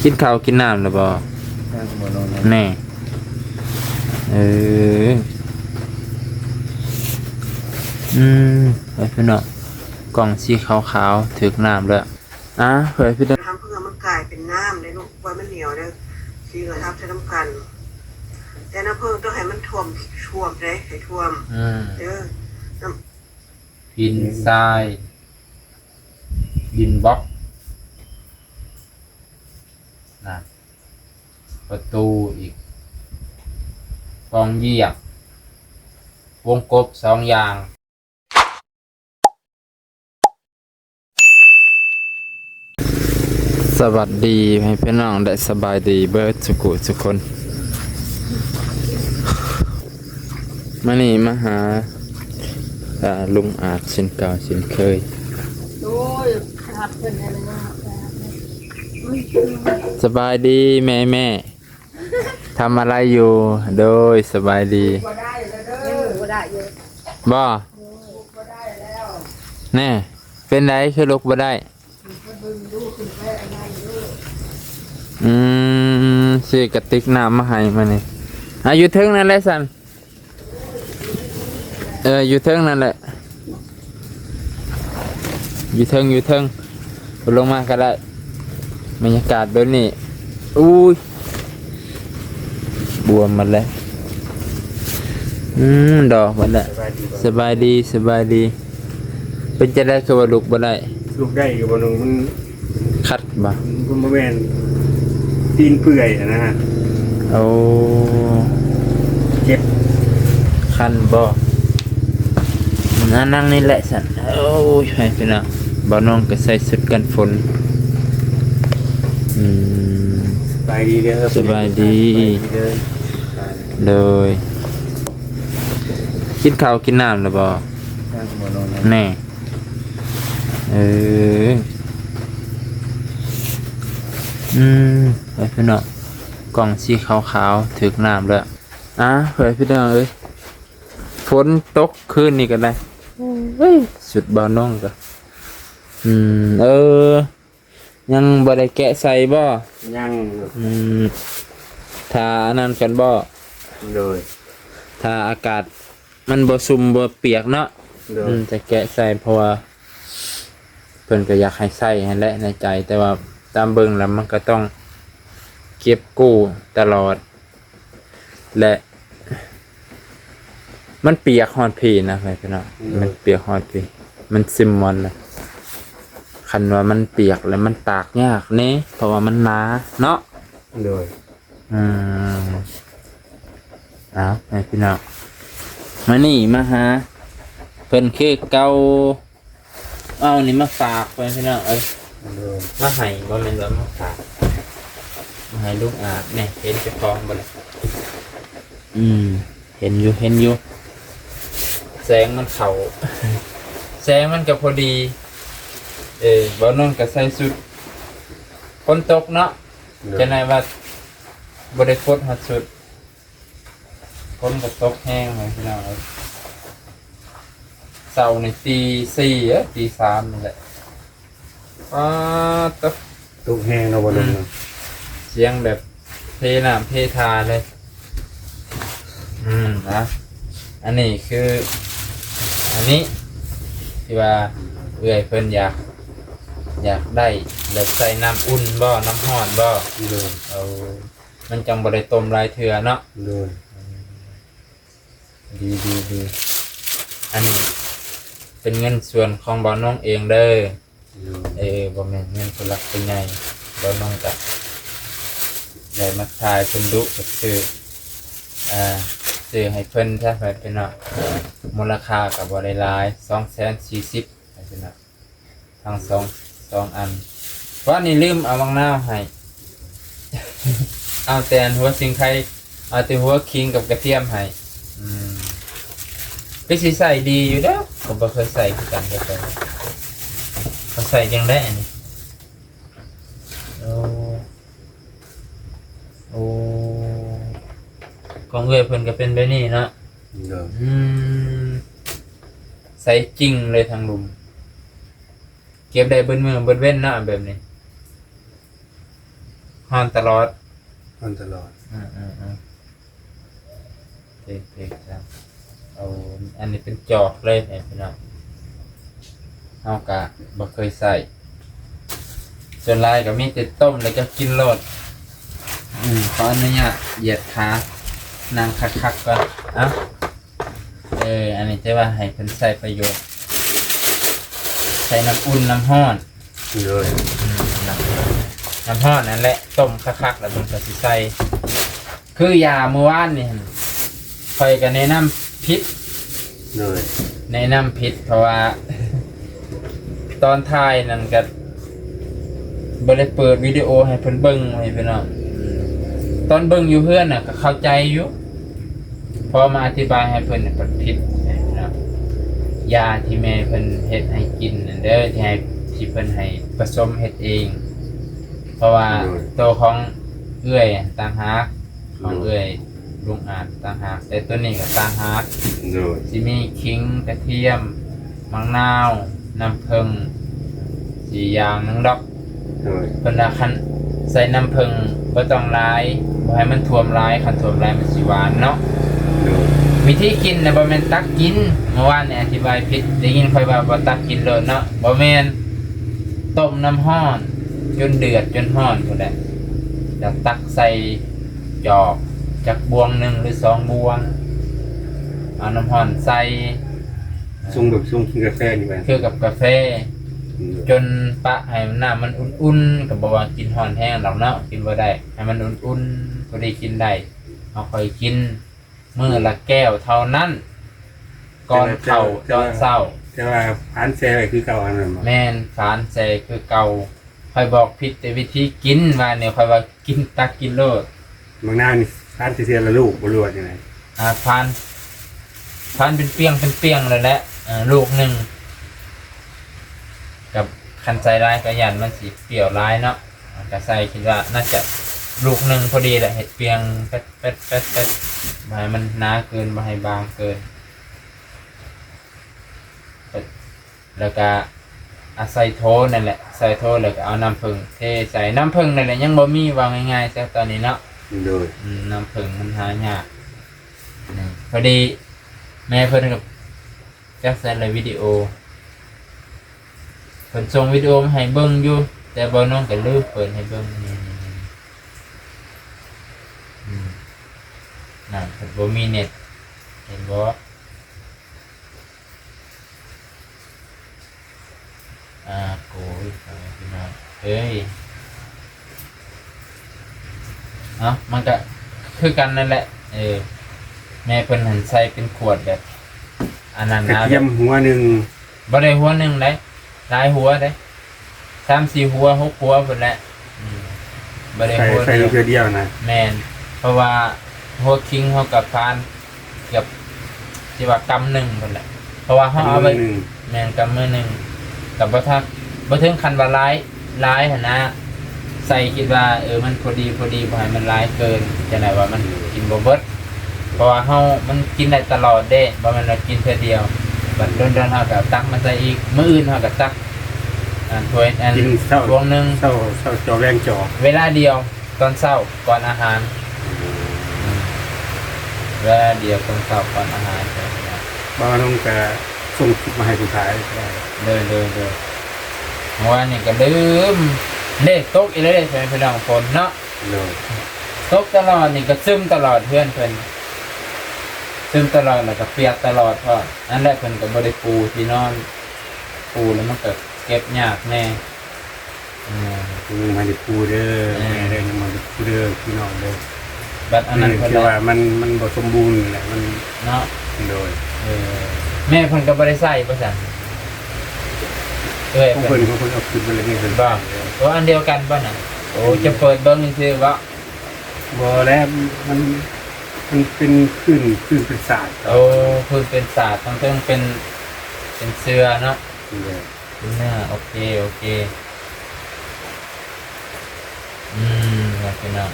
ກິນເຂົ້າກິນນ້ຳແລ້ວບໍ່? ຍັງບໍ່ນອນນະ ແນ່ ເອີ ອືມ ໄປພີ່ນ້ອງ ກ່ອງສີຂາວໆ ຖືກນ້ຳແລ້ວ ອ່າ ໄປພີ່ນ້ອງ ທຳເພື່ອມັນກາຍເປັນນ້ຳເດ້ລູກ ປ່ອຍມັນໜຽວເດີ້ ສີກໍທັບໃສ່ນຳກັນ ແຕ່ນ້ຳເພິ່ງຕ້ອງໃຫ້ມັນຖ້ວມ ຖ້ວມເດ້ ໃຫ້ຖ້ວມ ອືມ ເດີ້ ນຳ ຫີນຊາຍ ດິນບລັອກ ນະ ປະຕູອີກ ປ່ອງຢຽບ ວົງກົບສອງຢ່າງ. ສະຫວັດດີພີ່ນ້ອງ ແລະ ສະບາຍດີເບິດສຸກຸສຸຄົນ. ມື້ນີ້ມາຫາ ອ່າ ລຸງອາດເຊັ່ນເກົ່າເຊັ່ນເຄີຍ. ໂອ້ຍ ຮັກເພິ່ນແນ່ເນາະ. ສະບາຍດີແມ່ໆ. ທຳອະໄລຢູ່? ໂດຍ ສະບາຍດີ. ບໍ່ໄດ້ແລ້ວເດີ ຍັງລຸກບໍ່ໄດ້ຢູ່ ບໍ່? ແນ່ ເປັນໃດຄືລຸກບໍ່ໄດ້? ອືມ ຊື້ກະຕິກນ້ຳມາໃຫ້ມື້ນີ້. ອ່າ ຢູ່ເທິງນັ້ນແຫຼະຊັ້ນ. ເອີ ຢູ່ເທິງນັ້ນແຫຼະ ຢູ່ເທິງ ຢູ່ເທິງ ລົງມາກໍໄດ້. ບັນຍາກາດແບບນີ້ ອຸ້ຍ ບວມໝົດແລ້ວ. ອືມ ດອກໝົດແລ້ວ. ສະບາຍດີ ສະບາຍດີ ສະບາຍດີ. ເປັນຈັ່ງໃດຄືວ່າລຸກບໍ່ໄດ້? ລຸກໄດ້ຢູ່ບໍ່ໜຶ່ງ ມັນຂັດບໍ່? ມັນບໍ່ແມ່ນ ຕີນເປື່ອຍນະ. ໂອ້ ເຈັບ ຄັນບໍ່? ນັ່ງນີ້ແຫຼະຊັ້ນ. ໂອ້ຍ ໃຫ້ພີ່ນ້ອງ ບ່າວນ້ອງກໍໃສ່ຊຸດກັນຝົນ. ອືມ ສະບາຍດີເດີ ສະບາຍດີ ສະບາຍດີເດີ. ໂດຍ ກິນເຂົ້າກິນນ້ຳແລ້ວບໍ່? ຍັງບໍ່ນອນນະ ແນ່ ເອີ ອືມ ໄປພີ່ນ້ອງ ກ່ອງສີຂາວໆ ຖືກນ້ຳແລ້ວ. ອ່າ ເພື່ອພີ່ນ້ອງເອີຍ ຝົນຕົກຄືນນີ້ກໍໄດ້. ໂອ້ຍ ຊຸດບ່າວນ້ອງກໍ ອືມ ເອີ ຍັງບໍ່ໄດ້ແກະໃສ່ບໍ່? ຍັງ. ອືມ ຖ້າອັນນັ້ນກັນບໍ່? ໂດຍ ຖ້າອາກາດມັນບໍ່ຊຸ່ມບໍ່ປຽກເນາະ. ໂດຍ ອືມ ຈະແກະໃສ່ ເພາະວ່າເພິ່ນກໍຢາກໃຫ້ໃສ່ຫັ້ນແຫຼະໃນໃຈ ແຕ່ວ່າຕາມເບິ່ງແລ້ວມັນກໍຕ້ອງເກັບກູ້ຕະຫຼອດ. ແລະ ມັນປຽກຮອດພີ້ນະ ພີ່ນ້ອງ. ອືມ ມັນປຽກຮອດພີ້ ມັນຊຶມໝົດລະ. ຄັນວ່າມັນປຽກແລ້ວມັນຕາກຍາກແດ່ ເພາະວ່າມັນໜາເນາະ. ໂດຍ ອືມ ເອົາ ໃຫ້ພີ່ນ້ອງ ມານີ້ມາຫາເພິ່ນຄືເກົ່າ. ເອົານີ້ມາຝາກໄວ້ພີ່ນ້ອງເອີຍ. ໂດຍ ມາໃຫ້ ບໍ່ແມ່ນວ່າມາຝາກ ມາໃຫ້ລຸງອາດແນ່. ເຫັນເຈົ້າຂອງບໍ່ລະ? ອືມ ເຫັນຢູ່ ເຫັນຢູ່ ແສງມັນເຂົ້າ ແສງມັນກໍພໍດີ. ເອີ ບ່າວນນກໍໃສ່ຊຸດຝົນຕົກເນາະ. ໂດຍ ຈັ່ງໃດວ່າບໍ່ໄດ້ປົດຮອດຊຸດ. ຝົນກໍຕົກແຮງເລີຍພີ່ນ້ອງເອີຍ. ເຊົ້ານີ້ຕີສີ່ ເອີ ຕີສາມນີ້ແຫຼະ. ປາດໂທ້ ຕົກແຮງເນາະ ບໍ່ລົງເນາະ. ອືມ ສຽງແບບເທນ້ຳເທທ່າເລີຍ. ອືມ ນະ ອັນນີ້ຄື ອັນນີ້ທີ່ວ່າເອື້ອຍເພິ່ນຢາກ ຢາກໄດ້ແບບໃສ່ນ້ຳອຸ່ນບໍ່ ນ້ຳຮ້ອນບໍ່? ໂດຍ ເອົາ ມັນຈັ່ງບໍ່ໄດ້ຕົ້ມຫຼາຍເທື່ອເນາະ. ໂດຍ ອືມ ດີໆໆ. ອັນນີ້ເປັນເງິນສ່ວນຂອງບ່າວນງເອງເດີ. ໂດຍ ເອີ ບໍ່ແມ່ນເງິນຜູ້ຫຼັກຜູ້ໃຫຍ່. ບ່າວນງກະໄດ້ມາຖ່າຍເພິ່ນດຸ ກະຊື້ ອ່າ ຊື້ໃຫ້ເພິ່ນຊະ ໃຫ້ເພິ່ນເນາະ. ມູນລະຄ່າກະບໍ່ໄດ້ຫຼາຍ ສອງແສນສີ່ສິບ ໃຫ້ເພິ່ນເນາະ. ທັງສອງ ສອງອັນ. ວານນີ້ລືມເອົາໝາກນາວໃຫ້ ເອົາແຕ່ອັນຫົວສີໄຄ ເອົາແຕ່ຫົວຂີງກັບກະທຽມໃຫ້. ອືມ ຄືຊິໃຊ້ດີຢູ່ເດ້. ຂ້ອຍບໍ່ເຄີຍໃຊ້ຄືກັນ ເຂົາເຈົ້າ ເຂົາໃຊ້ຈັ່ງໃດອັນນີ້? ໂອ້ ໂອ້ ຂອງເອື້ອຍເພິ່ນກໍເປັນແບບນີ້ເນາະ. ໂດຍ ອືມ ໃສ່ຈິງເລີຍທາງລຸ່ມ ເກັບໄດ້ເບິດມື້ເບິດເວັນເນາະ ແບບນີ້. ຮ້ອນຕະຫຼອດ ຮ້ອນຕະຫຼອດ. ອືມໆໆ ເພກໆ ເອົາ ອັນນີ້ເປັນຈອກເລີຍແມ່ພີ່ນ້ອງ. ເຮົາກະບໍ່ເຄີຍໃຊ້ ສ່ວນຫຼາຍກໍມີແຕ່ຕົ້ມແລ້ວກໍກິນໂລດ. ອືມ ຂໍອະນຸຍາດຢຽດຂາ ນັ່ງຄັກໆກ່ອນ. ເອົ້າ ເອີ ອັນນີ້ຈະວ່າໃຫ້ເພິ່ນໃຊ້ປະໂຫຍດ ໃສ່ນ້ຳອຸ່ນ ນ້ຳຮ້ອນ. ໂດຍ ອືມ ນ້ຳ ນ້ຳຮ້ອນນັ້ນແຫຼະ ຕົ້ມຄັກໆ ແລ້ວເພິ່ນກໍຊິໃສ່ ຄືຢາມື້ວານນີ້ຫັ້ນ ຂ້ອຍກໍແນະນຳຜິດ. ໂດຍ ແນະນຳຜິດ ເພາະວ່າຕອນຖ່າຍນັ້ນກໍບໍ່ໄດ້ເປີດວິດີໂອໃຫ້ເພິ່ນເບິ່ງ ໃຫ້ພີ່ນ້ອງ. ຕອນເບິ່ງຢູ່ເຮືອນນະກໍເຂົ້າໃຈຢູ່ ພໍມາອະທິບາຍໃຫ້ເພິ່ນນະ ເພິ່ນຜິດ ໃຫ້ພີ່ນ້ອງ. ຢາທີ່ແມ່ເພິ່ນເຮັດໃຫ້ກິນນັ້ນເດີ ທີ່ໃຫ້ ທີ່ເພິ່ນໃຫ້ປະສົມເຮັດເອງ ເພາະວ່າ ໂດຍ ໂຕຂອງເອື້ອຍຕ່າງຫາກ ຂອງ ໂດຍ ເອື້ອຍລຸງອາດຕ່າງຫາກ ແຕ່ໂຕນີ້ກໍຕ່າງຫາກ. ໂດຍ ຊິມີຂີງ ກະທຽມ ໝາກນາວ ນ້ຳເຜິ້ງ ສີ່ຢ່າງໜຶ່ງດອກ. ໂດຍ ເພິ່ນວ່າຄັນໃສ່ນ້ຳເຜິ້ງບໍ່ຕ້ອງຫຼາຍ ບໍ່ໃຫ້ມັນຖ້ວມຫຼາຍ ຄັນຖ້ວມຫຼາຍມັນຊິຫວານເນາະ. ໂດຍ ວິທີກິນນະ ບໍ່ແມ່ນຕັກກິນ ເມື່ອວານນີ້ອະທິບາຍຜິດ ໄດ້ຍິນຂ້ອຍວ່າບໍ່ຕັກກິນໂລດເນາະ ບໍ່ແມ່ນ ຕົ້ມນ້ຳຮ້ອນຈົນເດືອດຈົນຮ້ອນພຸ້ນແຫຼະ ແລ້ວຕັກໃສ່ຈອກຈັກບ່ວງໜຶ່ງ ຫຼື ສອງບ່ວງ ເອົານ້ຳຮ້ອນໃສ່ ຊົງແບບຊົງກິນກາແຟນີ້ແມ່ນ ຄືກັບກາແຟ. ອືມ ຈົນປະໃຫ້ນ້ຳມັນອຸ່ນໆ ກໍບໍ່ວ່າກິນຮ້ອນແຮງດອກເນາະ ກິນບໍ່ໄດ້ ໃຫ້ມັນອຸ່ນໆ ພໍດີກິນໄດ້ ເຮົາຄ່ອຍກິນ ມື້ລະແກ້ວເທົ່ານັ້ນ ກ່ອນເຂົ້າຕອນເຊົ້າ. ແຕ່ວ່າ ແຕ່ວ່າ ແຕ່ວ່າຝານແຊ່ໄວ້ຄືເກົ່າຫັ້ນແມ່ນບໍ່? ແມ່ນ ຝານແຊ່ຄືເກົ່າ. ຂ້ອຍບອກຜິດແຕ່ວິທີກິນ ວ່ານີ້ ຂ້ອຍວ່າກິນ ຕັກກິນໂລດ. ບັກນາວນີ້ຝານເທື່ອລະລູກບໍ່ ຫຼືວ່າຈັ່ງໃດ? ອ່າ ຝານ ຝານເປັນປ່ຽງເປັນປ່ຽງແລ້ວແຫຼະ ເອີ ລູກໜຶ່ງ ກັບຄັນໃສ່ຫຼາຍກໍຢ້ານມັນຊິປ່ຽວຫຼາຍເນາະ ກໍໃສ່ ຄິດວ່າໜ້າຈະລູກໜຶ່ງພໍດີແຫຼະ ເຮັດປ່ຽງແປັດໆໆໆ ບໍ່ໃຫ້ມັນໜາເກີນ ບໍ່ໃຫ້ບາງເກີນ. ແລ້ວກະ ອາ ໃສ່ໂຖນັ້ນແຫຼະ ໃສ່ໂຖແລ້ວກະເອົານ້ຳເຜິ້ງເທໃສ່ ນ້ຳເຜິ້ງນັ້ນແຫຼະ ຍັງບໍ່ມີ ເວົ້າງ່າຍໆຊະຕອນນີ້ເນາະ. ໂດຍ ອືມ ນ້ຳເຜິ້ງມັນຫາຍາກ. ອືມ ພໍດີແມ່ເພິ່ນກໍຈັກໃສ່ລະວິດີໂອ ເພິ່ນສົ່ງວິດີໂອມາໃຫ້ເບິ່ງຢູ່ ແຕ່ບ່າວນອງກໍລືມເປີດໃຫ້ເບິ່ງ. ນີ້ໆໆ ອືມ ນັ້ນ ເພິ່ນບໍ່ມີເນັດ ເຫັນບໍ່? ອາໂກຍ ພໍ່ແມ່ພີ່ນ້ອງເອີຍ ເອົາ ມັນກະຄືກັນນັ້ນແຫຼະ. ເອີ ແມ່ເພິ່ນຫັ້ນໃສ່ເປັນຂວດແບບອັນນັ້ນນະ ກະທຽມຫົວໜຶ່ງ ບໍ່ໄດ້ຫົວໜຶ່ງໃດ ຫຼາຍຫົວເດ້ ສາມສີ່ຫົວ ຫົກຫົວພຸ້ນແຫຼະ. ອືມ ບໍ່ໄດ້ ໃສ່ຫົວ ໃສ່ ດຽວ ເທື່ອດຽວນະ. ແມ່ນ ເພາະວ່າຫົວຂີງເຮົາກໍຝານເກືອບ ຊິວ່າກຳໜຶ່ງພຸ້ນແຫຼະ ເພາະວ່າເຮົາເອົາໄວ້ ກຳມືໜຶ່ງ ແມ່ນ ກຳມືໜຶ່ງ ກໍບໍ່ທັກ ບໍ່ເຖິງຂັ້ນວ່າຫຼາຍ ຫຼາຍຫັ້ນນະ ໃສ່ຄິດວ່າ ເອີ ມັນພໍດີໆ ບໍ່ໃຫ້ມັນຫຼາຍເກີນ ຈັ່ງໃດວ່າມັນກິນບໍ່ເບິດ. ເພາະວ່າເຮົາ ມັນກິນໄດ້ຕະຫຼອດເດ້ ບໍ່ແມ່ນວ່າກິນເທື່ອດຽວ ບັດດົນໆ ເຮົາກໍຕັກມາໃສ່ອີກ ມື້ອື່ນເຮົາກໍຕັກ ອັນ ຖ້ວຍ ອັນ ກິນເຊົ້າ ຖ້ວຍໜຶ່ງ ເຊົ້າ ເຊົ້າຈອກ ແລງຈອກ ເວລາດຽວ ຕອນເຊົ້າກ່ອນອາຫານ ເວລາດຽວຕອນເຊົ້າກ່ອນອາຫານ. ບ່າວນອງກະສົ່ງຄລິບມາໃຫ້ຜູ້ຂາຍ. ໂດຍໆໆ ເມື່ອວານນີ້ກໍລືມ ເດ້ ຕົກອີກແລ້ວເດ້ ພໍ່ແມ່ພີ່ນ້ອງ ຝົນເນາະ. ໂດຍ ຕົກຕະຫຼອດນີ້ກໍຊຶມຕະຫຼອດ ເຮືອນເພິ່ນຊຶມຕະຫຼອດ ແລ້ວກໍປຽກຕະຫຼອດພ້ອມ. ນັ້ນແຫຼະ ເພິ່ນກໍບໍ່ໄດ້ປູທີ່ນອນ ປູແລ້ວມັນກໍເກັບຍາກແດ່. ອືມ ຍັງບໍ່ໄດ້ປູເດີ ເອີ ແມ່ເດີ ຍັງບໍ່ໄດ້ປູເດີ ພີ່ນ້ອງເດີ. ບັດອັນນັ້ນ ເອີ ເພິ່ນ ຄືວ່າມັນ ມັນບໍ່ສົມບູນແຫຼະ ມັນ ເນາະ. ໂດຍ ເອີ ແມ່ເພິ່ນກໍບໍ່ໄດ້ໃສ່ບໍ່ຊັ້ນ? ເອີ ຂອງເພິ່ນ ຂອງເພິ່ນເອົາຂຶ້ນໄປແລ້ວ ເພິ່ນ ບໍ່ ໂອ ອັນດຽວກັນບໍ່ນະ? ໂອ ອືມ ຈະເປີດເບິ່ງຊື່ໆບໍ່? ບໍ່ແລ້ວ ມັນ ມັນເປັນພື້ນ ພື້ນເປັນສາດ. ໂອ ພື້ນເປັນສາດ ທາງເທິງເປັນ ເປັນເສື່ອເນາະ. ໂດຍ ເປັນເນື້ອ ໂອເຄ ໂອເຄ. ອືມ ພີ່ນ້ອງ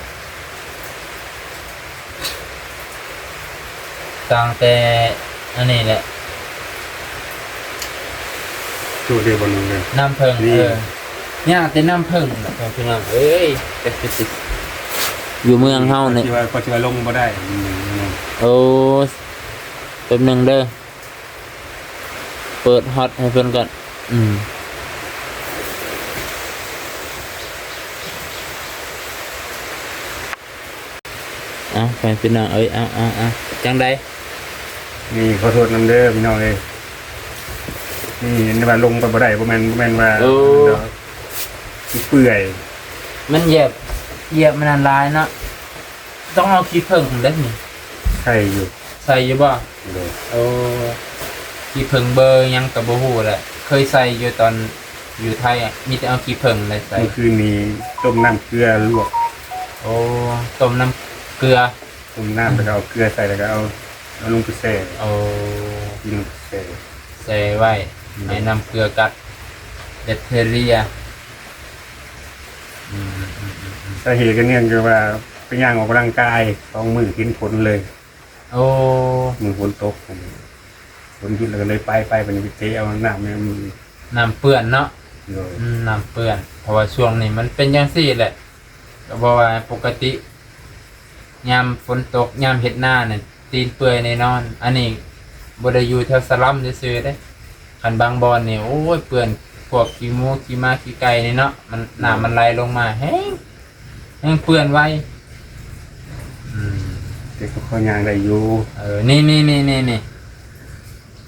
ຕັ້ງແຕ່ອັນນີ້ແຫຼະ ຈຸດດຽວບໍ່ໜຶ່ງເລີຍ ນ້ຳເຜິ້ງນີ້. ເອີ ຍາກແຕ່ນ້ຳເຜິ້ງແຫຼະ ພີ່ນ້ອງເອີຍ ຈັກຊິ ຢູ່ເມືອງເຮົານີ້ ທີ່ວ່າ ກໍຊິວ່າລົງບໍ່ໄດ້. ໂອ້ ແປັບໜຶ່ງເດີ ເປີດຮອດໃຫ້ເພິ່ນກ່ອນ. ອືມ ເອົາ ໄປພີ່ນ້ອງເອີຍ ເອົາ ເອົາ ເອົາ ຈັ່ງໃດ? ນີ້ ຂໍໂທດນຳເດີພີ່ນ້ອງເອີຍ ນີ້ ເຫັນວ່າລົງໄປບໍ່ໄດ້ ບໍ່ແມ່ນ ບໍ່ແມ່ນວ່າ ໂອ້ ເປື່ອຍ ມັນຢຽບ ຢຽບມັນນັ້ນຫຼາຍເນາະ ຕ້ອງເອົາຂີ້ເຜິ້ງເດ້ນີ້ ໃສ່ຢູ່ ໃສ່ຢູ່ບໍ່? ໂດຍ ໂອ້ ຂີ້ເຜິ້ງເບີຫຍັງກໍບໍ່ຮູ້ແຫຼະ ເຄີຍໃສ່ຢູ່ຕອນຢູ່ໄທ ມີແຕ່ເອົາຂີ້ເຜິ້ງແຫຼະໃສ່. ມື້ຄືນນີ້ຕົ້ມນ້ຳເກືອລວກ ໂອ້ ຕົ້ມນ້ຳເກືອ ຕົ້ມນ້ຳ ອືມ ແລ້ວກໍເອົາເກືອໃສ່ ແລ້ວກໍເອົາ ເອົາລົງໄປແຊ່ ໂອ້ ກິນແຊ່ ແຊ່ໄວ້ ອືມ ໃຫ້ນ້ຳເກືອກັດແບັກເທເຣຍ. ອືມ ສາເຫດກໍເນື່ອງຈາກວ່າໄປຍ່າງອອກກຳລັງກາຍສອງມື້ເຫັນຜົນເລີຍ. ໂອ້ ມື້ຝົນຕົກ ຝົນຢຸດແລ້ວກໍເລີຍໄປ ໄປ ໄປເທເອົານ້ຳໃນ ນ້ຳເປື້ອນເນາະ. ໂດຍ ອືມ ນ້ຳເປື້ອນ ເພາະວ່າຊ່ວງນີ້ມັນເປັນຈັ່ງຊີ້ແຫຼະ ກໍບໍ່ວ່າປົກກະຕິ ຍາມຝົນຕົກ ຍາມເຮັດນານີ້ ຕີນເປື່ອຍແນ່ນອນ. ອັນນີ້ບໍ່ໄດ້ຢູ່ແຖວສະລັມຊື່ໆເດ້ ຄັນບາງບ່ອນນີ້ ໂອ້ຍ ເປື້ອນພວກຂີ້ໝູ ຂີ້ໝາ ຂີ້ໄກ່ນີ້ເນາະ ມັນ ນ້ຳມັນໄຫຼລົງມາແຮງ ແຮງເປື້ອນໄວ. ອືມ ແຕ່ກໍພໍຍ່າງໄດ້ຢູ່. ເອີ ນີ້ໆໆໆ ນີ້ ນີ້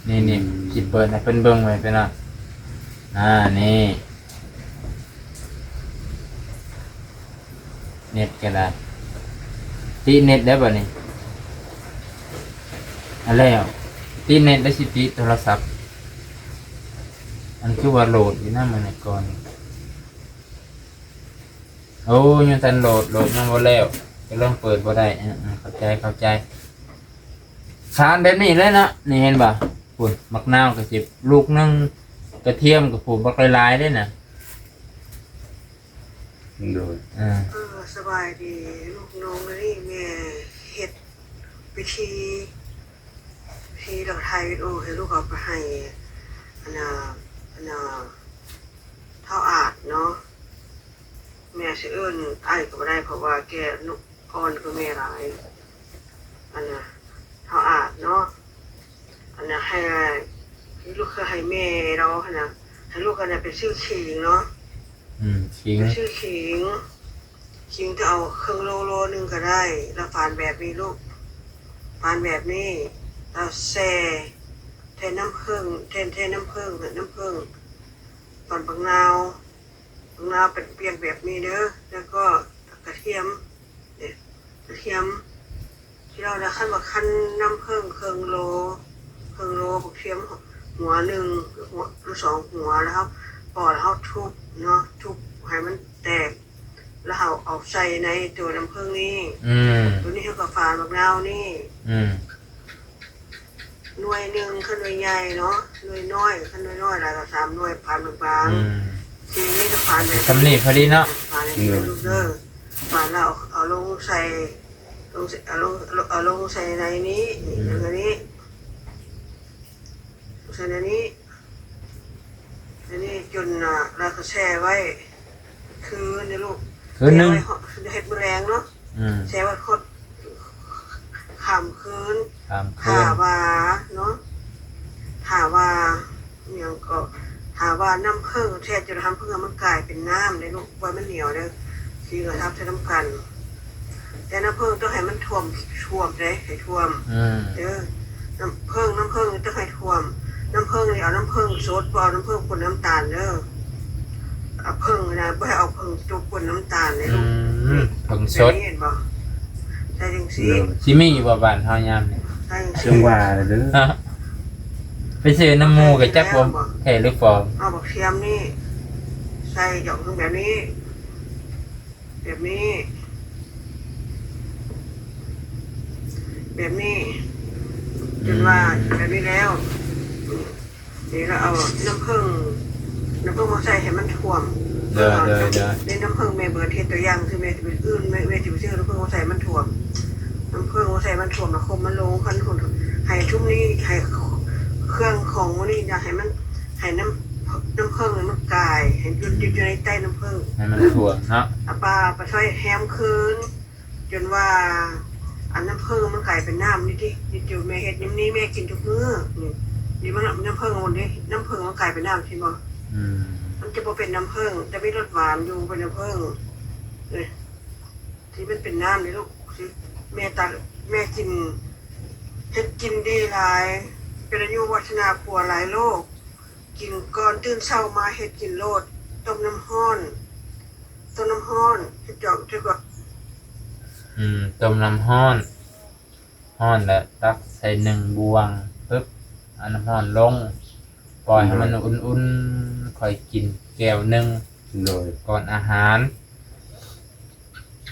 ອືມ ຊິເປີດໃຫ້ເພິ່ນເບິ່ງໄວ້ເພິ່ນນະ ອ່າ ນີ້ ເນັດກໍໄດ້ ຕິເນັດໄດ້ບໍ່ນີ້? ອັນແລ້ວ ຕິເນັດແລ້ວຊິຕິໂທລະສັບ ອັນຄືວ່າໂຫຼດຢູ່ນະມື້ກ່ອນ. ໂອ້ ຍັງທັນໂຫຼດ ໂຫຼດຍັງບໍ່ແລ້ວ ກຳລັງເປີດບໍ່ໄດ້. ເອີໆ ເຂົ້າໃຈ ເຂົ້າໃຈ. ສານແບບນີ້ເລີຍເນາະ ນີ້ເຫັນບໍ່? ພຸ້ນ ໝາກນາວກໍຊິລູກໜຶ່ງ ກະທຽມກໍປູກບັກຫຼາຍໆເດ້ນະ. ໂດຍ ເອີ ເອີ ສະບາຍດີລູກນ້ອງ. ມື້ນີ້ແມ່ເຮັດວິທີ ທີ່ເຮົາຖ່າຍວິດີໂອໃຫ້ລູກເອົາໄປໃຫ້ ອັນນ່າ ອັນນ່າ ທ້າວອາດເນາະ. ແມ່ຊິເອີ້ນອ້າຍກໍບໍ່ໄດ້ ເພາະວ່າແກ່ອນກວ່າແມ່ຫຼາຍ. ອັນນ່າ ທ້າວອາດເນາະ ອັນນ່າ ໃຫ້ ໃຫ້ລູກ ໃຫ້ແມ່ລາວຫັ້ນນະ ໃຫ້ລູກຫັ້ນນະໄປຊື້ຂີງເນາະ. ອືມ ຂີງ ໄປຊື້ຂີງ ຂີງຈະເອົາເຄິ່ງໂລ ໂລໜຶ່ງກໍໄດ້. ແລ້ວຝານແບບນີ້ລູກ ຝານແບບນີ້ ແລ້ວແຊ່ ແຊ່ນ້ຳເຜິ້ງ ແຊ່ ແຊ່ນ້ຳເຜິ້ງ ນ້ຳເຜິ້ງ ຕອນບັກນາວ ບັກນາວເປັນປຽກແບບນີ້ເດີ. ແລ້ວກໍກະທຽມ ເດ້ ກະທຽມ ທີ່ເຮົານະ ຄັນວ່າຄັນນ້ຳເຜິ້ງເຄິ່ງໂລ ເຄິ່ງໂລ ບັກທຽມຫົວໜຶ່ງ ຫຼືສອງຫົວ ແລ້ວເຮົາປໍແລ້ວເຮົາທຸບເນາະ ທຸບໃຫ້ມັນແຕກ ແລ້ວເຮົາເອົາໃສ່ໃນຕົວນ້ຳເຜິ້ງນີ້. ອືມ ຕົວນີ້ເຮົາກໍຝານບັກນາວນີ້. ອືມ ໜ່ວຍໜຶ່ງ ຄັນໜ່ວຍໃຫຍ່ເນາະ ໜ່ວຍນ້ອຍ ຄັນໜ່ວຍນ້ອຍຫຼາຍກໍສາມໜ່ວຍ ຝານບາງໆ. ອືມ ສີນີ້ກໍຝານແບບ ສ່ຳນີ້ພໍດີເນາະ ຝານໃຫ້ມັນເລີກເດີ. ຝານແລ້ວເອົາ ເອົາລົງໃສ່ ລົງໃສ່ ເອົາລົງ ເອົາລົງໃສ່ໃນນີ້ ອືມ ໃນນີ້ ໃສ່ໃນນີ້ ໃນນີ້ຈົນ ອ່າ ແລ້ວກໍແຊ່ໄວ້ຄືນເດີລູກ ຄືນໜຶ່ງ ແຊ່ໄວ້ ເຮັດມື້ແລງເນາະ. ອືມ ແຊ່ໄວ້ຄົດ ຂ້າມຄືນ ຂ້າມຄືນ ຖ້າວ່າເນາະ ຖ້າວ່າ ອີຫຍັງກໍ ຖ້າວ່ານ້ຳເຜິ້ງແຊ່ຈົນນ້ຳເຜິ້ງມັນກາຍເປັນນ້ຳເດ້ລູກ ບໍ່ໃຫ້ມັນໜຽວເດີ ສີກໍທັບໃສ່ນຳກັນ. ແຕ່ນ້ຳເຜິ້ງຕ້ອງໃຫ້ມັນຖ້ວມ ຖ້ວມເດ້ ໃຫ້ຖ້ວມ. ອືມ ເອີ ນ້ຳເຜິ້ງ ນ້ຳເຜິ້ງຕ້ອງໃຫ້ຖ້ວມ. ນ້ຳເຜິ້ງນີ້ເອົານ້ຳເຜິ້ງສົດ ບໍ່ເອົານ້ຳເຜິ້ງປົນນ້ຳຕານເດີ. ເອົາເຜິ້ງນະ ບໍ່ໃຫ້ເອົາເຜິ້ງຈຸບປົນນ້ຳຕານເດ້ລູກ. ອືມ ເຜິ້ງສົດ ເຫັນບໍ່? ໃສ່ຈັ່ງຊີ້ ໂດຍ ຊິມີຢູ່ບໍ່ບ້ານເຮົາຍາມນີ້? ໃສ່ຈັ່ງຊີ້ ຈັ່ງວ່າເດີ ໄປຊື້ນຳໝູ່ກໍຈັກວ່າແທ້ຫຼືປອມ. ເອົາບັກທຽມນີ້ໃສ່ຈອກໜຶ່ງແບບນີ້ ແບບນີ້ ແບບນີ້ ອືມ ຈົນວ່າແບບນີ້ແລ້ວ ນີ້ລະເອົານ້ຳເຜິ້ງ ນ້ຳເຜິ້ງມາໃສ່ໃຫ້ມັນຖ້ວມ. ເດີ ເດີ ເດີ ນີ້ນ້ຳເຜິ້ງແມ່ເບີດເຮັດຕົວຢ່າງ ຄືແມ່ຈະໄປອື່ນ ແມ່ ແມ່ຈະໄປຊື້ນ້ຳເຜິ້ງມາໃສ່ໃຫ້ມັນຖ້ວມ ນ້ຳເຜິ້ງມາໃສ່ໃຫ້ມັນຖ້ວມ ແລ້ວຄົມມັນລົງ ຄັນໃຫ້ຊຸມນີ້ ໃຫ້ເຄື່ອງຂອງໝູ່ນີ້ນະ ໃຫ້ມັນ ໃຫ້ນ້ຳ ນ້ຳເຜິ້ງນີ້ມັນກາຍ ໃຫ້ຢູ່ ຢູ່ໃນໃຕ້ນ້ຳເຜິ້ງ ໃຫ້ມັນຖ້ວມເນາະ. ເອົາປາໄປຊ່ອຍແຮມຄືນ ຈົນວ່າອັນນ້ຳເຜິ້ງມັນກາຍເປັນນ້ຳນີ້ຕິ ນີ້ຢູ່ແມ່ເຮັດຍາມນີ້ແມ່ກິນທຸກມື້ນີ້ ນີ້ມັນນ້ຳເຜິ້ງໝົດເດ້ ນ້ຳເຜິ້ງມັນກາຍເປັນນ້ຳ ເຫັນບໍ່? ອືມ ມັນຈະບໍ່ເປັນນ້ຳເຜິ້ງ ຈະມີລົດຫວານຢູ່ ເປັນນ້ຳເຜິ້ງນີ້ ທີ່ມັນເປັນນ້ຳນີ້ລູກ ທີ່ແມ່ຕັກ ແມ່ກິນ ເຮັດກິນດີຫຼາຍ ເປັນອາຍຸວັດທະນາຜົວຫຼາຍໂລກ ກິນກ່ອນຕື່ນເຊົ້າມາເຮັດກິນໂລດ ຕົ້ມນ້ຳຮ້ອນ ຕົ້ມນ້ຳຮ້ອນ ເຮັດຈອກ ເຮັດກວ່າ ອືມ ຕົ້ມນ້ຳຮ້ອນ ຮ້ອນແລ້ວຕັກໃສ່ໜຶ່ງບ່ວງ ປຶບ ເອົານ້ຳຮ້ອນລົງ ປ່ອຍໃຫ້ມັນ ໂດຍ ອຸ່ນໆ ຄ່ອຍກິນແກ້ວໜຶ່ງ ໂດຍ ກ່ອນອາຫານ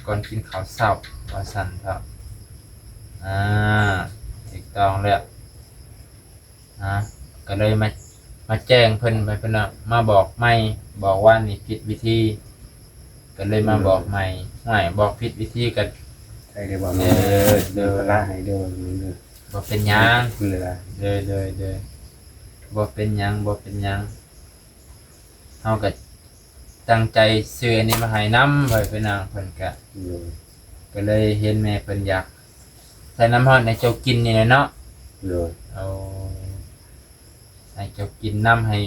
ກ່ອນກິນເຂົ້າເຊົ້າ ວ່າຊັ້ນເຖາະ. ອາ ຖືກຕ້ອງແລ້ວ ນະ ກໍເລີຍມາ ມາແຈ້ງເພິ່ນ ໃຫ້ເພິ່ນວ່າມາບອກໃໝ່ ບອກວ່ານີ້ຜິດວິທີ ກໍເລີຍມາບອກໃໝ່. ໂດຍ ຫ້ວຍ ບອກຜິດວິທີກໍ ໃສ່ໄດ້ບໍ່ ເອີ ໂດຍ ມີພາລະໃຫ້ເດີ ເດີ ບໍ່ເປັນຫຍັງ ເວລາ ໂດຍ ໂດຍ ໂດຍ ບໍ່ເປັນຫຍັງ ບໍ່ເປັນຫຍັງ ເຮົາກໍ ຕັ້ງໃຈຊື້ອັນນີ້ມາໃຫ້ນຳ ເພິ່ນ ເພິ່ນນະ ເພິ່ນກະ ໂດຍ ກໍເລີຍເຫັນແມ່ເພິ່ນຢາກໃສ່ນ້ຳຮ້ອນໃຫ້ເຈົ້າກິນນີ້ແຫຼະເນາະ ໂດຍ ໂອ້ ໃຫ້ເຈົ້າກິນນຳ ໃຫ້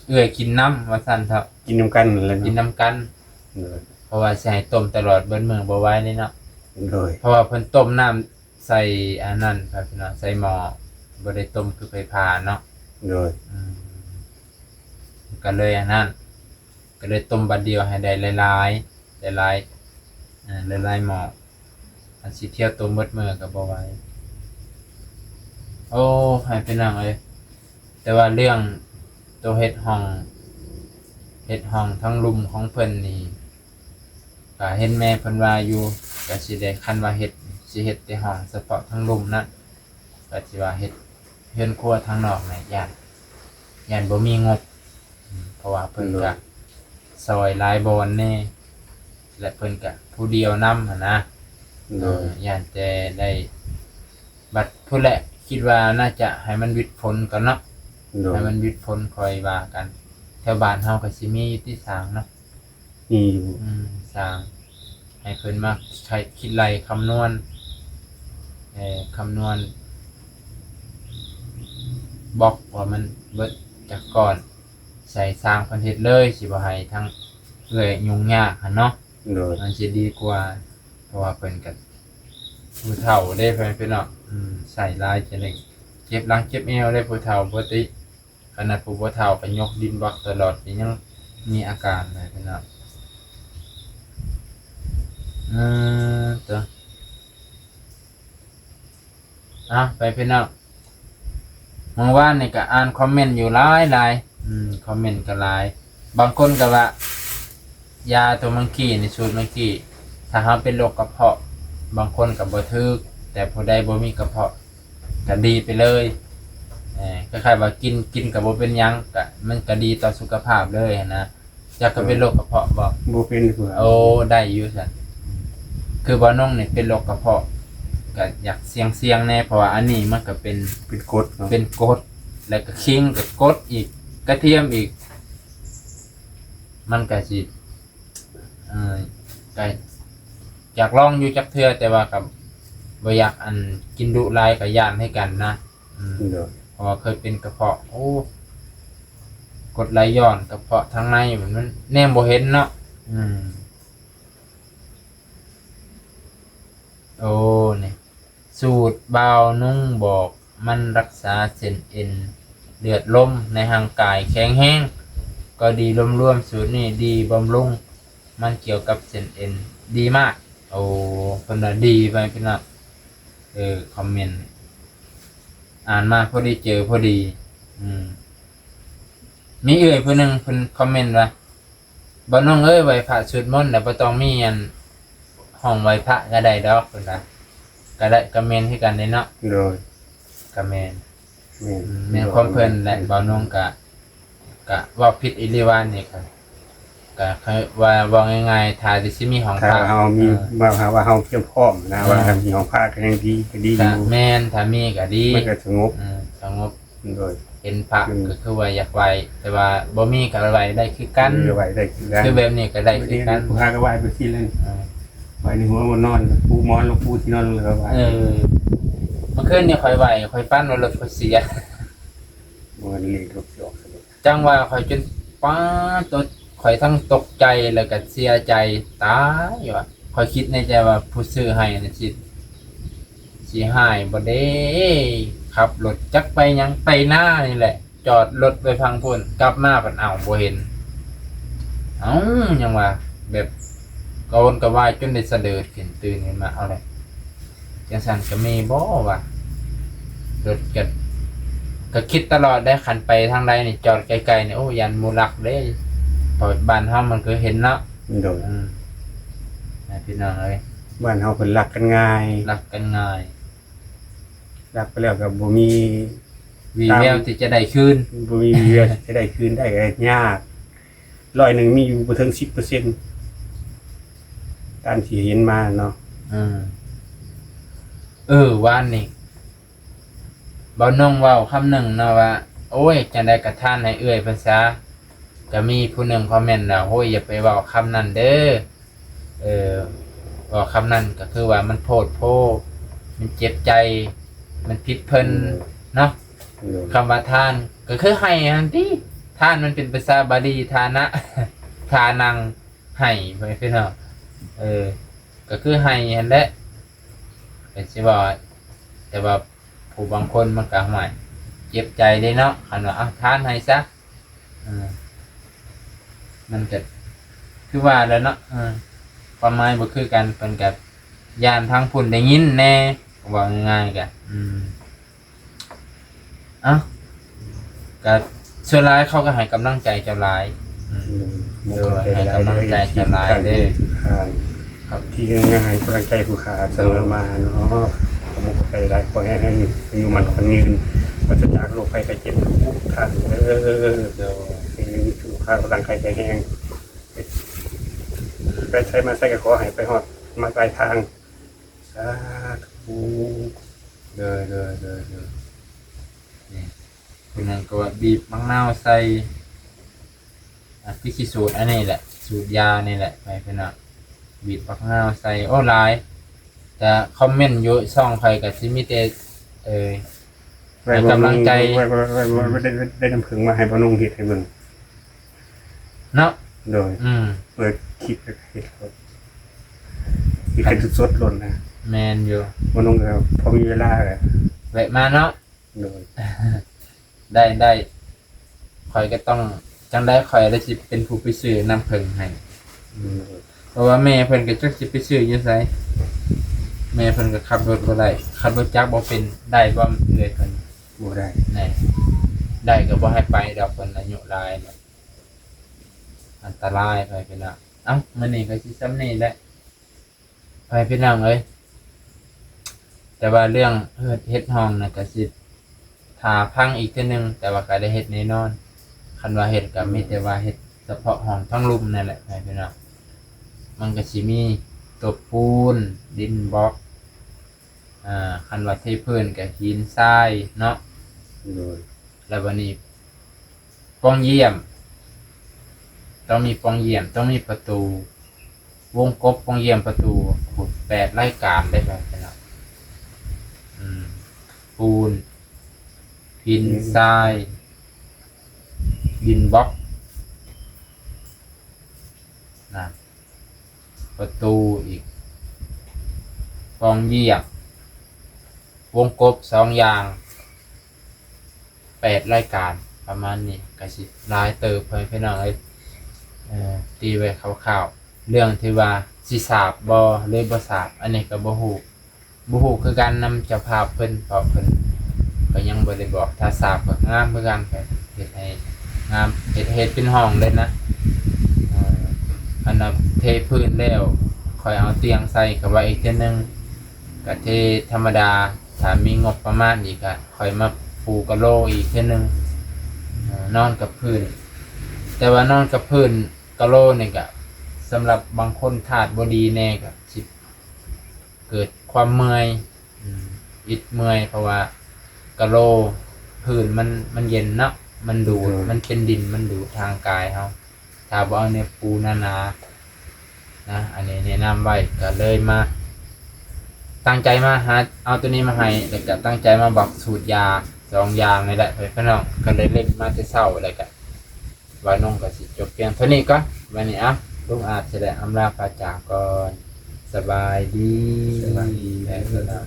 ເອື້ອຍກິນນຳ ວ່າຊັ້ນເຖາະ ກິນນຳກັນນັ້ນແຫຼະເນາະ ກິນນຳກັນ ໂດຍ ເພາະວ່າຊິໃຫ້ຕົ້ມຕະຫຼອດເບິດມື້ບໍ່ໄຫວເດ້ເນາະ ໂດຍ ເພາະວ່າເພິ່ນຕົ້ມນ້ຳໃສ່ອັນນັ້ນ ໃສ່ໝໍ້ ບໍ່ໄດ້ຕົ້ມຄືໄຟຟ້າເນາະ ໂດຍ ອືມ ກໍເລີຍອັນນັ້ນ ກໍເລີຍຕົ້ມບາດດຽວໃຫ້ໄດ້ຫຼາຍໆ ຫຼາຍໆ ເອີ ຫຼາຍໆໝໍ້ ອັນຊິທ່ຽວຕົ້ມເບິດມື້ກໍບໍ່ໄຫວ. ໂອ້ ໃຫ້ພີ່ນ້ອງເອີຍ ແຕ່ວ່າເລື່ອງໂຕເຮັດຫ້ອງ ເຮັດຫ້ອງທາງລຸ່ມຂອງເພິ່ນນີ້ ກໍເຫັນແມ່ເພິ່ນວ່າຢູ່ ກໍຊິໄດ້ ຄັນວ່າເຮັດ ຊິເຮັດແຕ່ຫ້ອງສະເພາະທາງລຸ່ມນະ ກໍຊິວ່າເຮັດເຮືອນຄົວທາງນອກນີ້ ຢ້ານ ຢ້ານບໍ່ມີງົບ ເພາະວ່າເພິ່ນ ໂດຍ ກະຊ່ອຍຫຼາຍບ່ອນແດ່ ແລະ ເພິ່ນກະຜູ້ດຽວນຳຫັ້ນນະ ໂດຍ ເອີ ຢ້ານແຕ່ໄດ້ ບັດພຸ້ນແຫຼະ ຄິດວ່າໜ້າຈະໃຫ້ມັນຫວິດຝົນກ່ອນເນາະ ໂດຍ ໃຫ້ມັນຫວິດຝົນຄ່ອຍວ່າກັນ ແຖວບ້ານເຮົາກໍຊິມີຢູ່ຕິ ຊ່າງເນາະ ມີຢູ່ ອືມ ຊ່າງ ໃຫ້ເພິ່ນມາຄິດໄລ່ຄຳນວນ ເອີ ຄຳນວນບລັອກວ່າມັນເບິດຈັກກ້ອນ ໃສ່ຊ່າງເພິ່ນເຮັດເລີຍ ຊິບໍ່ໃຫ້ທາງເອື້ອຍຫຍຸ້ງຍາກຫັ້ນເນາະ ໂດຍ ມັນຊິດີກວ່າ ເພາະວ່າເພິ່ນກໍຜູ້ເຖົ້າເດ້ ເພິ່ນເປັນເນາະ ອືມ ໃສ່ຫຼາຍຈະໄດ້ເຈັບຫຼັງເຈັບແອວເດ້ ຜູ້ເຖົ້າປົກກະຕິ ຂະໜາດຜູ້ບໍ່ເຖົ້າກໍຍົກດິນບັກຕະຫຼອດ ກໍຍັງມີອາການເລີຍພີ່ນ້ອງ. ເອີ ຕົວະ ເອົາ ໄປພີ່ນ້ອງ. ມື້ວານນີ້ກໍອ່ານຄອມເມັນຢູ່ຫຼາຍໆ ອືມ ຄອມເມັນກໍຫຼາຍ. ບາງຄົນກໍວ່າ ຢາຕົວມັງກີ້ນີ້ ສູດມັງກີ້ ຖ້າເຮົາເປັນໂລກກະເພາະ ບາງຄົນກໍບໍ່ຖືກ ແຕ່ຜູ້ໃດບໍ່ມີກະເພາະ ກະດີໄປເລີຍ. ເອີ ຄ້າຍໆວ່າກິນ ກິນກໍບໍ່ເປັນຫຍັງ ກະ ມັນກະດີຕໍ່ສຸຂະພາບເລີຍຫັ້ນນະ. ຈັກກໍເປັນໂລກກະເພາະບໍ່? ບໍ່ເປັນ. ໂອ້ ໄດ້ຢູ່ຊັ້ນ. ຄືບ່າວນົງນີ້ເປັນໂລກກະເພາະ ກະຢາກສ່ຽງໆແດ່ ເພາະວ່າອັນນີ້ມັນກະເປັນ ເປັນກົດເນາະ ເປັນກົດ ແລ້ວກະຂີງກະກົດອີກ ກະທຽມອີກ ມັນກະຊິ ເອີ ກະຢາກລອງຢູ່ຈັກເທື່ອ ແຕ່ວ່າກະບໍ່ຢາກ ອັນ ກິນດຸຫຼາຍ ກະຢ້ານຄືກັນນະ. ອືມ ໂດຍ ເພາະວ່າເຄີຍເປັນກະເພາະ ໂອ້ ກົດໄຫຼຍ້ອນກະເພາະທາງໃນ ມັນ ມັນແນມບໍ່ເຫັນເນາະ. ອືມ ໂອ້ ນີ້ ສູດບ່າວນຸ່ງບອກ ມັນຮັກສາເສັ້ນເອັນເລືອດລົມໃນຮ່າງກາຍແຂງແຮງ ກໍດີ. ລວມໆ ສູດນີ້ດີບຳລຸງ ມັນກ່ຽວກັບເສັ້ນເອັນດີມາກ. ໂອ້ ເພິ່ນວ່າດີໄປພີ່ນ້ອງ. ເອີ ຄອມເມັນອ່ານມາພໍດີເຈີພໍດີ. ອືມ ມີເອື້ອຍຜູ້ໜຶ່ງເພິ່ນຄອມເມັນວ່າ ບ່າວນົງເອີຍ ໄຫວ້ພະສວດມົນແລ້ວ ບໍ່ຕ້ອງມີອັນຫ້ອງໄຫວ້ພະກໍໄດ້ດອກ ເພິ່ນວ່າ. ກໍໄດ້ ກໍແມ່ນຄືກັນເດ້ເນາະ. ໂດຍ ກໍແມ່ນ ແມ່ນ ອືມ ແມ່ນຄວາມເພິ່ນແຫຼະ. ແມ່ນ ບ່າວນົງກະ ກະເວົ້າຜິດອີ່ຫຼີ ວ່ານີ້ກະ ກະຄືວ່າ ເວົ້າງ່າຍໆ ຖ້າຊິມີຫ້ອງພະ ຖ້າເຮົາມີ ເອີ ວ່າ ວ່າເຮົາກຽມພ້ອມນະ ເອີ ວ່າຖ້າມີຫ້ອງພະກໍຍັງດີ ກໍດີຢູ່. ແມ່ນ ຖ້າມີກໍດີ ມັນກໍສະຫງົບ ເອີ ສະຫງົບ. ໂດຍ ເຫັນພະ ອືມ ກໍຄືວ່າຢາກໄຫວ້ ແຕ່ວ່າບໍ່ມີກໍໄຫວ້ໄດ້ຄືກັນ. ເອີ ໄຫວ້ໄດ້ຄືກັນ ຄືແບບນີ້ກໍໄດ້ຄືກັນ. ຜູ້ຫາກໍໄຫວ້ໄປຊີ້ແຫຼະ. ເອີ ໄປໃນຫົວບໍ່ນອນ ປູໝອນລົງປູທີ່ນອນແລ້ວວ່າ ເອີ ເມື່ອຄືນນີ້ຂ້ອຍໄຫວ້ ຂ້ອຍຝັນວ່າລົດຂ້ອຍເສຍ ບໍ່ເຫັນເລກລົດຊິອອກຊະເດະ ຈັ່ງວ່າຂ້ອຍຈົນ ປ້າດໂຕ ຂ້ອຍທັງຕົກໃຈ ແລ້ວກໍເສຍໃຈ ຕາຍວ່າ ຂ້ອຍຄິດໃນໃຈວ່າຜູ້ຊື້ໃຫ້ນະຊິ ຊິຮ້າຍບໍ່ເດ້ ຂັບລົດຈັກໄປຫຍັງ ໄປນານີ້ແຫຼະ ຈອດລົດໄວ້ຝັ່ງພຸ້ນ ກັບມາພັດ ເອົ້າ ບໍ່ເຫັນ ເອົ້າ ຫຍັງວ່າ ແບບກະວົນກະວາຍຈົນໄດ້ສະເຫຼີດຂຶ້ນ ຕື່ນຂຶ້ນມາ ເອົາແຫຼະ ຈັ່ງຊັ້ນກະມີບໍ່ວະ ລົດກະ ກະຄິດຕະຫຼອດໄດ໋ ຄັນໄປທາງໃດນີ້ ຈອດໃກ້ໆນີ້ ໂອ້ ຢ້ານໝູ່ລັກເດ້ ເພາະບ້ານເຮົາມັນກໍເຫັນເນາະ ໂດຍ ອືມ ນະ ພີ່ນ້ອງເອີຍ ບ້ານເຮົາເພິ່ນລັກກັນງ່າຍ ລັກກັນງ່າຍ ລັກໄປແລ້ວກໍບໍ່ມີ ວີ່ແວວທີ່ຈະໄດ້ຄືນ ບໍ່ມີວີ່ແວວທີ່ຈະໄດ້ຄືນໄດ້ກໍຍາກ ຮ້ອຍໜຶ່ງມີຢູ່ບໍ່ເຖິງສິບເປີເຊັນ ຕາມທີ່ເຫັນມາເນາະ ອືມ ເອີ ວານນີ້ ບ່າວນົງເວົ້າຄຳໜຶ່ງເນາະວ່າ ໂອ້ຍ ຈັ່ງໃດກໍທານໃຫ້ເອື້ອຍເພິ່ນຊະ ກໍມີຜູ້ໜຶ່ງຄອມເມັນວ່າ ໂອ້ຍ ຢ່າໄປເວົ້າຄຳນັ້ນເດີ ເອີ ເວົ້າຄຳນັ້ນກໍຄືວ່າມັນໂພດໂພ ມັນເຈັບໃຈ ມັນຜິດເພິ່ນ ໂດຍ ເນາະ ໂດຍ ຄຳວ່າທານກໍຄືໃຫ້ຫັ້ນຕິ ທານມັນເປັນພາສາບາລີ ທານະ ທານັງ ໃຫ້ ພໍ່ແມ່ພີ່ນ້ອງ ເອີ ກໍຄືໃຫ້ຫັ້ນແຫຼະ ກໍຊິວ່າ ແຕ່ວ່າຜູ້ບາງຄົນມັນກໍ ຫ້ວຍ ເຈັບໃຈເດ້ເນາະ ຄັນວ່າ ເອົາ ທານໃຫ້ຊະ ເອີ ມັນກໍຄືວ່າແຫຼະເນາະ ເອີ ຄວາມໝາຍບໍ່ຄືກັນ ເພິ່ນກໍຢ້ານທາງພຸ້ນໄດ້ຍິນແດ່ ເວົ້າງ່າຍໆກໍ ອືມ ເອົ້າ ກໍສ່ວນຫຼາຍເຂົາກໍໃຫ້ກຳລັງໃຈເຈົ້າຫຼາຍ ອືມ ໂດຍ ໃຫ້ກຳລັງໃຈເຈົ້າຫຼາຍເດີ ທີ່ງານໃຫ້ກຳລັງໃຈຜູ້ຂ້າສະເໜີມາເນາະ ຂອບໃຈຫຼາຍ ຂໍໃຫ້ອາຍຸໝັ້ນຂວັນຍືນ ປາສະຈາກໂລກໄພໄຂ້ເຈັບທຸກທ່ານເດີ ໂດຍ ໃຫ້ມີສຸຂະພາບຮ່າງກາຍແຂງແຮງ ໄປໃສມາໃສກໍຂໍໃຫ້ໄປຮອດມາປາຍທາງ ສາທຸ ໂດຍ ໂດຍ ໂດຍ ໂດຍ ນີ້ ຜູ້ໜຶ່ງກໍວ່າບີບໝາກນາວໃສ່ ອ່າ ຄືຊິສູດອັນນີ້ແຫຼະ ສູດຢານີ້ແຫຼະ ໄປເພິ່ນວ່າ ບີບໝາກນາວໃສ່ ໂອ້ ຫຼາຍ ແຕ່ຄອມເມັນຢູ່ຊ່ອງຂ້ອຍກໍຊິມີແຕ່ ເອີ ໃຫ້ກຳລັງໃຈ ໄວ້ ໄວ້ ໄວ້ ໄດ້ ໄດ້ນ້ຳເຜິ້ງມາໃຫ້ບ່າວນົງເຮັດໃຫ້ເບິ່ງ ເນາະ ໂດຍ ອືມ ເປີດຄລິບແລ້ວກໍເຮັດໂລດ ເຮັດ ຄັນ ເຮັດສົດໆໂລດນະ ແມ່ນຢູ່ ບ່າວນົງກໍພໍມີເວລາກໍແວະມາເນາະ ໂດຍ ໄດ້ ໄດ້ ຂ້ອຍກໍຕ້ອງ ຈັ່ງໃດຂ້ອຍລະຊິເປັນຜູ້ໄປຊື້ນ້ຳເຜິ້ງໃຫ້ ອືມ ເພາະວ່າແມ່ເພິ່ນກໍຈັກຊິໄປຊື້ຢູ່ໃສ ແມ່ເພິ່ນກໍຂັບລົດບໍ່ໄດ້ ຂັບລົດຈັກບໍ່ເປັນ ໄດ້ບໍ່ເອື້ອຍເພິ່ນ ບໍ່ໄດ້ ແນ່ ໄດ້ກໍບໍ່ໃຫ້ໄປດອກ ເພິ່ນອາຍຸຫຼາຍແລ້ວ ອັນຕະລາຍ ພໍ່ແມ່ພີ່ນ້ອງ ເອົ້າ ມື້ນີ້ກໍຊິສ່ຳນີ້ແຫຼະ ພໍ່ແມ່ພີ່ນ້ອງເອີຍ ແຕ່ວ່າເລື່ອງເຮັດ ເຮັດຫ້ອງນະ ກໍຊິຖ້າພັງອີກເທື່ອໜຶ່ງ ແຕ່ວ່າກໍໄດ້ເຮັດແນ່ນອນ ຄັນວ່າເຮັດກໍ ອືມ ມີແຕ່ວ່າເຮັດສະເພາະຫ້ອງທາງລຸ່ມນັ້ນແຫຼະ ພໍ່ແມ່ພີ່ນ້ອງ ມັນກໍຊິມີຕົວປູນ ດິນບລັອກ ອ່າ ຄັນວ່າເທພື້ນກໍຫີນຊາຍເນາະ ໂດຍ ແລ້ວບັດນີ້ປ່ອງຢ້ຽມ ຕ້ອງມີປ່ອງຢ້ຽມ ຕ້ອງມີປະຕູ ວົງກົບປ່ອງຢ້ຽມປະຕູ ແປດລາຍການເດ້ ພີ່ນ້ອງ ອືມ ປູນ ຫີນ ຫີນ ຊາຍ ດິນບລັອກ ນະ ປະຕູອີກ ປ່ອງຢ້ຽມ ວົງກົບສອງຢ່າງ ແປດລາຍການ ປະມານນີ້ ກະຊິຫຼາຍເຕີບ ພໍ່ແມ່ພີ່ນ້ອງເອີຍ ເອີ ຕີໄວ້ຄ່າວໆ ເລື່ອງທີ່ວ່າຊິສາບບໍ່ ຫຼືບໍ່ສາບ ອັນນີ້ກະບໍ່ຮູ້ ບໍ່ຮູ້ຄືກັນນຳເຈົ້າພາບເພິ່ນ ເພາະເພິ່ນກໍຍັງບໍ່ໄດ້ບອກ ຖ້າສາບກໍງາມຄືກັນ ເຮັດໃຫ້ງາມ ເຮັດ ເຮັດເປັນຫ້ອງເລີຍນະ ເອີ ອັນນ່າ ເທພື້ນແລ້ວ ຄ່ອຍເອົາຕຽງໃສ່ ກໍວ່າອີກເທື່ອໜຶ່ງ ກະເທທຳມະດາ ຖ້າມີງົບປະມານອີກ ກະຄ່ອຍມາປູກະໂລອີກເທື່ອໜຶ່ງ ເອີ ນອນກັບພື້ນ ແຕ່ວ່ານອນກັບພື້ນ ກະໂລນີ້ກະ ສຳລັບບາງຄົນທາດບໍ່ດີແດ່ ກະຊິ ເກີດຄວາມເມື່ອຍ ອືມ ອິດເມື່ອຍ ເພາະວ່າກະໂລພື້ນມັນ ມັນເຢັນເນາະ ມັນດູດ ອືມ ມັນເປັນດິນ ມັນດູດທາງກາຍເຮົາ ຖ້າບໍ່ເອົາແນວປູໜາໆ ນະ ອັນນີ້ແນະນຳໄວ້ ກໍເລີຍມາ ຕັ້ງໃຈມາຫາເອົາໂຕນີ້ມາໃຫ້ ແລ້ວກໍຕັ້ງໃຈມາບອກສູດຢາສອງຢ່າງນີ້ແຫຼະ ເພື່ອນພີ່ນ້ອງ ກໍເລີຍເລັ່ງມາແຕ່ເຊົ້າ ແລ້ວກໍບ່າວນົງກໍຊິຈົບພຽງເທົ່ານີ້ກ່ອນ. ບັດນີ້ ເອົ້າ ລຸງອາດຊິໄດ້ອຳລາພາຈາກກ່ອນ. ສະບາຍດີ ສະບາຍດີ ແມ່ນພີ່ນ້ອງ.